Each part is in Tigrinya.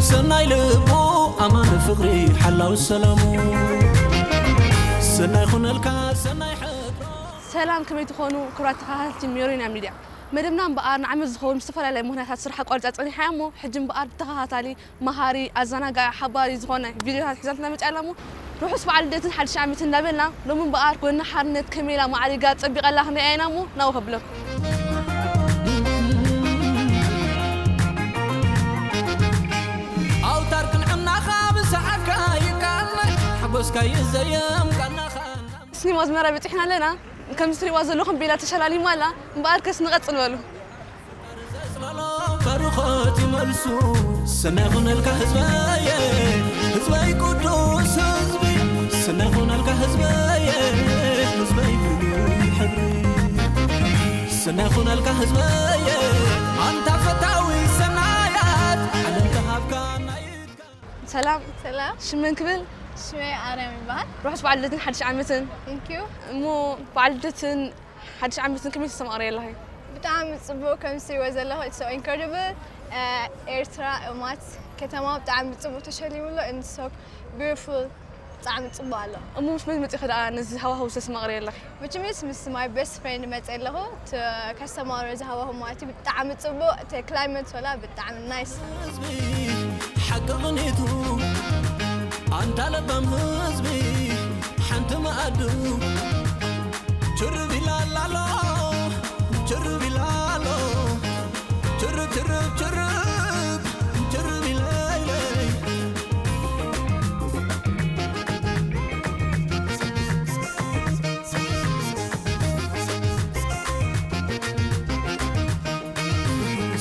ሰናይ ልቡ ኣማን ፍቕሪ ሓላው ሰላሙ ሰናይ ኹነልካ ሰናይ ሕብሮ ሰላም፣ ከመይ ትኾኑ ክቡራት ተኸታተልቲ ሜሮኒና ሚድያ? መደብና እምበኣር ንዓመት ዝኸውን ብዝተፈላለየ ምኽንያታት ስራሕ ኣቋሪጻ ጸኒሓ እያ እሞ፣ ሕጂ እምበኣር ብተኸታታሊ መሃሪ፣ ኣዘናጋዒ፣ ሓባሪ ዝኾነ ቪድዮታት ሒዛትና መጺኣ ኣላ እሞ፣ ርሑስ በዓል ልደትን ሓድሽ ዓመትን እንዳበልና፣ ሎሚ እምበኣር ጎኒ ሓርነት ከመይ ኢላ ማዕሪጋ ጸቢቓ ኣላ ክንሪኣ ኢና እሞ፣ ናብኡ ከብለኩም። ኣውታር ክንዕናኻ ብሰዓካ ይቃነ ሓጎስካ ይዘየም ቃናኻ ስኒም ኣዝመራ በጺሕና ኣለና። ከምዚ ትሪእዋ ዘለኹም ቤላ ተሸላሊማ ኣላ። እምበኣርከስ ንቐጽል በሉ። ዘጽለሎ በርኾት ይመልሱ ሰናይ ኹነልካ ህዝበየ ህዝበይ ቅዱስ ህዝቢ ሰናይ ኹነልካ ህዝበየ ህዝበይ ብሉይ ሕብሪ ሰናይ ኹነልካ ህዝበየ ኣንታ ፈታዊ ሰናያት ዓለም ተሃብካ ናይትካ ሰላም፣ ሰላም፣ ሽመን ክብል ሽመይ ኣርያም ይበሃል። ርሑስ በዓል ልደትን ሓድሽ ዓመትን። Thank you። እሞ በዓል ልደትን ሓድሽ ዓመትን ከመይ ተስተማቕሪ ኣለኺ? ብጣዕሚ ጽቡቕ፣ ከም ትሪእዎ ዘለኹ it's so incredible። ኤርትራ እማት ከተማ ብጣዕሚ ጽቡቕ ተሸሊሙሎ and so beautiful፣ ብጣዕሚ ጽቡቕ ኣሎ። እሞ ምስ መን መጺኺ ደኣ ነዚ ሃዋህው ተስተማቕሪ ኣለኺ? መቸምስ ምስ my best friend መጸ ኣለኹ። ከስተማቕሮ ዝሃዋሁ ማለት እዩ። ብጣዕሚ ጽቡቕ፣ እቲ climate ወላ ብጣዕሚ nice። ህዝቢ ሓቂ ቅኒቱ ኣንታ ለባም ህዝቢ ሓንቲ መኣዱ ችርብ ይላላሎ ችርብ ይላሎ ችርብ ችርብ ችርብ ችርብ ይለይለይ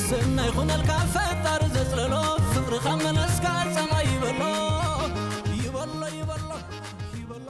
ሰናይ ኹነልካ ፈጣሪ ዘጽለሎ ፍቕርኻ መለስካ ጸማ ይበሎ ይበሎ ይበሎ ይበሎ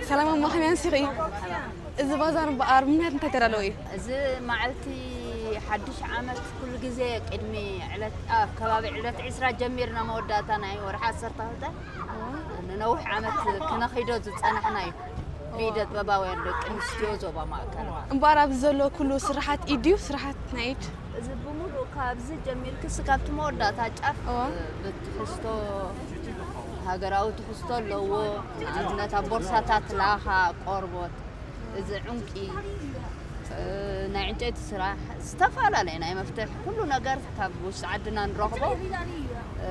ሰላም ኣማ፣ ከመይ ኣንሲኺ? እዚ ባዛር እምበኣር ምኽንያት እንታይ ተዳለወ እዩ? እዚ መዓልቲ ሓድሽ ዓመት ኩሉ ግዜ ቅድሚ ዕለት ኣብ ከባቢ ዕለት ዕስራ ጀሚርና መወዳእታ ናይ ወርሒ ዓሰርተ ክልተ ንነዊሕ ዓመት ክነኺዶ ዝጸናሕና እዩ። ብኢደ ጥበባውያን ደቂ ኣንስትዮ ዞባ ማእከል። እምበኣር ኣብዚ ዘሎ ኩሉ ስራሓት ኢድ ድዩ? ስራሓት ናይ ኢድ? እዚ ብምሉእ ካብዚ ጀሚርክስ ካብቲ መወዳእታ ጫፍ እዋ። ብትሕዝቶ ሃገራዊ ትሕዝቶ ኣለዎ። ንኣብነት ኣብ ቦርሳታት ላኻ፣ ቆርቦት፣ እዚ ዕንቂ፣ እ፣ ናይ ዕንጨይቲ ስራሕ፣ ዝተፈላለየ ናይ መፍትሕ ኩሉ ነገር ካብ ውሽጢ ዓድና ንረኽቦ። እ፣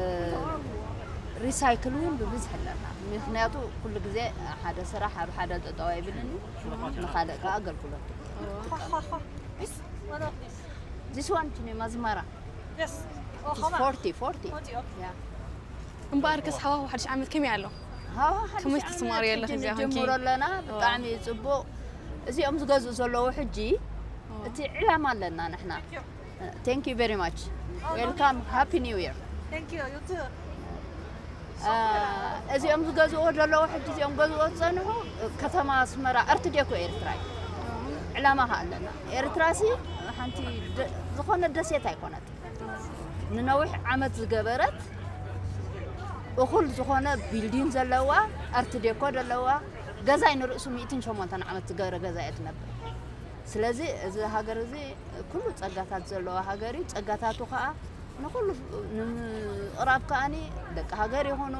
ሪሳይክል እውን ብብዝሒ ኣለና። ምኽንያቱ ኩሉ ግዜ ሓደ ስራሕ ኣብ ሓደ ጠጠው ኣይብልን እዩ። ንኻልእ ከዓ ኣገልግሎት ትጥቀም። This one to me, Mazmara. Yes. Oh, It's how much? forty, forty. Forty, okay. Yeah. እምበኣርከስ ሃዋህው ሓድሽ ዓመት ከመይ ኣሎ? ሃዋ ሓድሽ ከመይ ዓመት ትስማዕሪ ኣለኺ እዚኣ ኮንኪ? ንጅምሮ ኣለና። ብጣዕሚ እዩ ጽቡቕ። እዚኦም ዝገዝኡ ዘለዉ ሕጂ እቲ ዕላማ ኣለና ንሕና። Thank you very much. Welcome. Happy New Year. Thank you. You too. አ፣ እዚኦም ዝገዝእዎ ዘለዉ ሕጂ እዚኦም ገዝእዎ ዝጸንሑ ከተማ ኣስመራ ኣርት ዴኮ ኤርትራ እዩ። ዕላማ ከ ኣለና። ኤርትራ ሲ ሓንቲ ደ-፣ ዝኾነ ደሴት ኣይኮነት። ንነዊሕ ዓመት ዝገበረት እኹል ዝኾነ ቢልዲን ዘለዋ ኣርት ዴኮ ዘለዋ ገዛይ ንርእሱ ሚእትን ሸሞንተን ዓመት ዝገበረ ገዛ እያ ትነብር። ስለዚ እዚ ሃገር እዚ ኩሉ ጸጋታት ዘለዎ ሃገር እዩ። ጸጋታቱ ከኣ ንኹሉ ንምቕራብ ከኣኒ ደቂ ሃገር ይኹኑ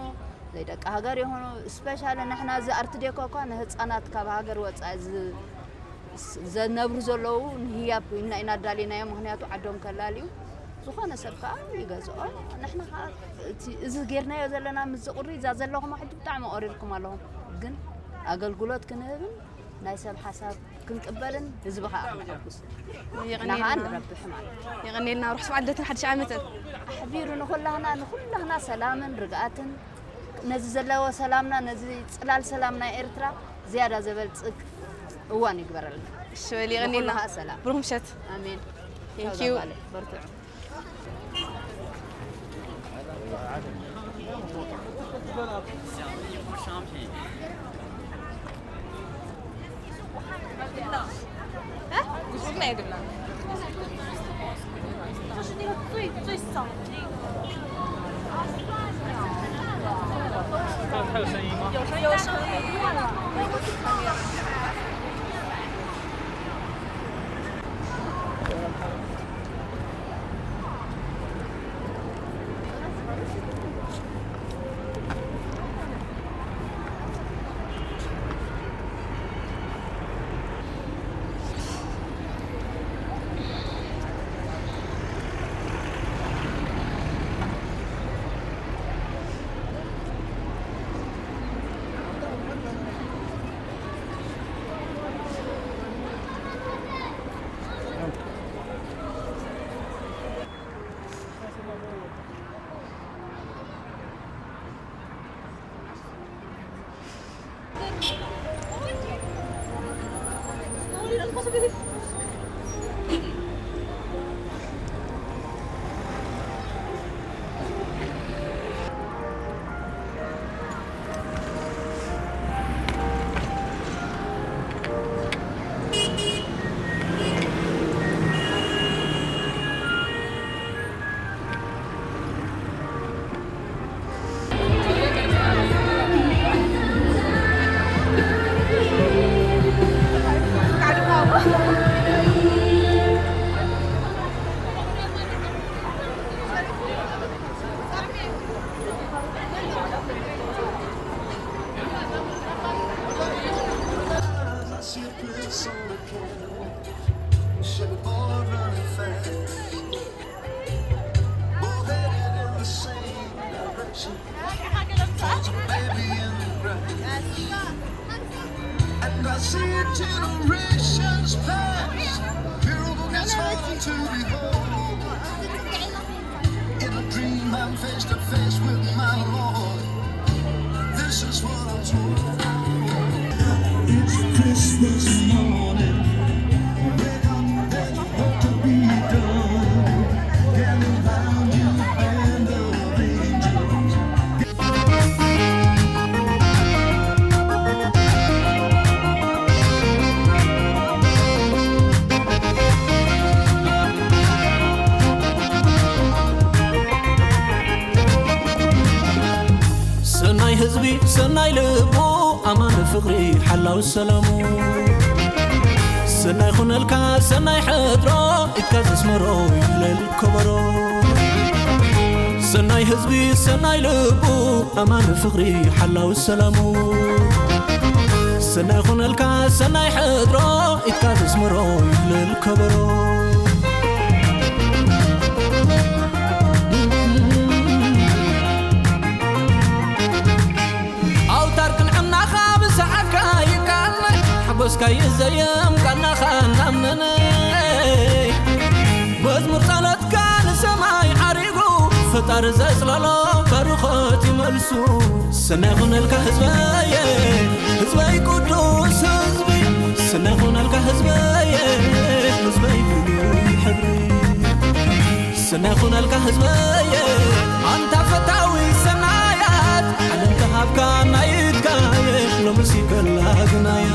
ዘይደቂ ሃገር ይኹኑ ስፔሻሊ ንሕና እዚ ኣርት ዴኮ እኳ ንህፃናት ካብ ሃገር ወፃኢ ዝ- ዘነብሩ ዘለዉ ንህያብ ኢልና ኢና ኣዳሊናዮ። ምኽንያቱ ዓዶም ከላልዩ ዝኾነ ሰብ ከኣ ይገዝኦ። ንሕና ከኣ እቲ እዚ ጌርናዮ ዘለና ምስ ዝቕሪ እዛ ዘለኹም ሕጂ ብጣዕሚ ቀሪርኩም ኣለኹም። ግን ኣገልግሎት ክንህብን ናይ ሰብ ሓሳብ ክንቅበልን ህዝቢ ከኣ ክነሐጉስ ንዓ ንረብሕ ማለት እዩ። የቐኔልና። ርሑስ በዓል ልደትን ሓድሽ ዓመትን። ኣሕቢሩ ንኹላህና ንኹላህና ሰላምን ርግኣትን ነዚ ዘለዎ ሰላምና፣ ነዚ ጽላል ሰላም ናይ ኤርትራ ዝያዳ ዘበልጽግ እዋን ይግበረልና። እሺ፣ በል የቐንየልና። ንኹሉ ኸኣ ሰላም። ብሩኽ ምሸት። ኣሜን። Thank ቻው you። ዛጓለይ፣ በርትዑ። And I see generations pass, miracles harder to behold. In a dream, I'm face to face with my Lord. This is what I'm told. It's Christmas morning. Wake up, there's work to be done. Gathering round you, band of angels. ሰናይ ህዝቢ ሰናይ ልቡ ኣማን ፍቕሪ ሓላው ሰላሙ ሰናይ ኹነልካ ሰናይ ሕድሮ ኢድካ ዘስመሮ ይብለል ከበሮ ሰናይ ህዝቢ ሰናይ ልቡ ኣማን ፍቕሪ ሓላው ሰላሙ ሰናይ ኹነልካ ሰናይ ሕድሮ ኢድካ ዘስመሮ ይብለል ከበሮ ኣውታር ቅንዕናኻ ብሰሓካ ይቃነ ሓጎስካ ይዘየም ቃናኻ እናምነነ መዝሙር ጸሎትካ ንሰማይ ዓሪጉ ፈጣሪ ዘጽለሎ ባርኾት ይመልሱ ሰናይ ኹነልካ ህዝበየ ህዝበይ ቅዱስ ህዝቢ ሰናይ ኹነልካ ህዝበየ ህዝበይ ብሉይ ሕብሪ ሰናይ ኹነልካ ህዝበየ ኣንታ ፈታዊ ሰናያት ዓለም ተሃብካ ናይትካየ ሎምሲ ከላግናያ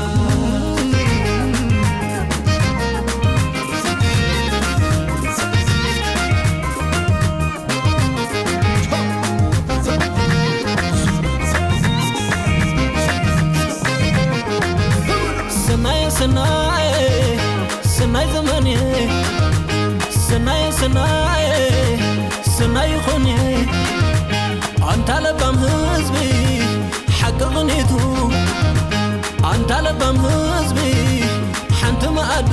ሰናየ ሰናየ ሰናይ ዘመንየ ሰናየ ሰናየ ሰናይ ይኾንየ ኣንታ ለባም ህዝቢ ሓቂ ቕኒቱ ኣንታ ለባም ህዝቢ ሓንቲ መኣዱ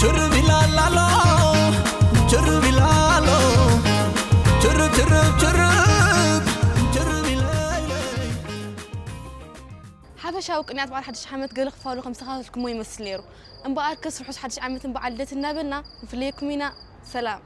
ችርብ ይላላሎ ችርብ ይላሎ ችርብ ችርብ ችርብ ችርብ ይለይለይ ሓፈሻዊ ቅንያት በዓል ሓድሽ ዓመት ገለ ክፋሉ ከም ዝተኸታተልኩሞ ይመስል ነይሩ። እምበኣር ከስ ርሑስ ሓድሽ ዓመትን በዓል ልደት እናበልና ንፍለየኩም ኢና። ሰላም።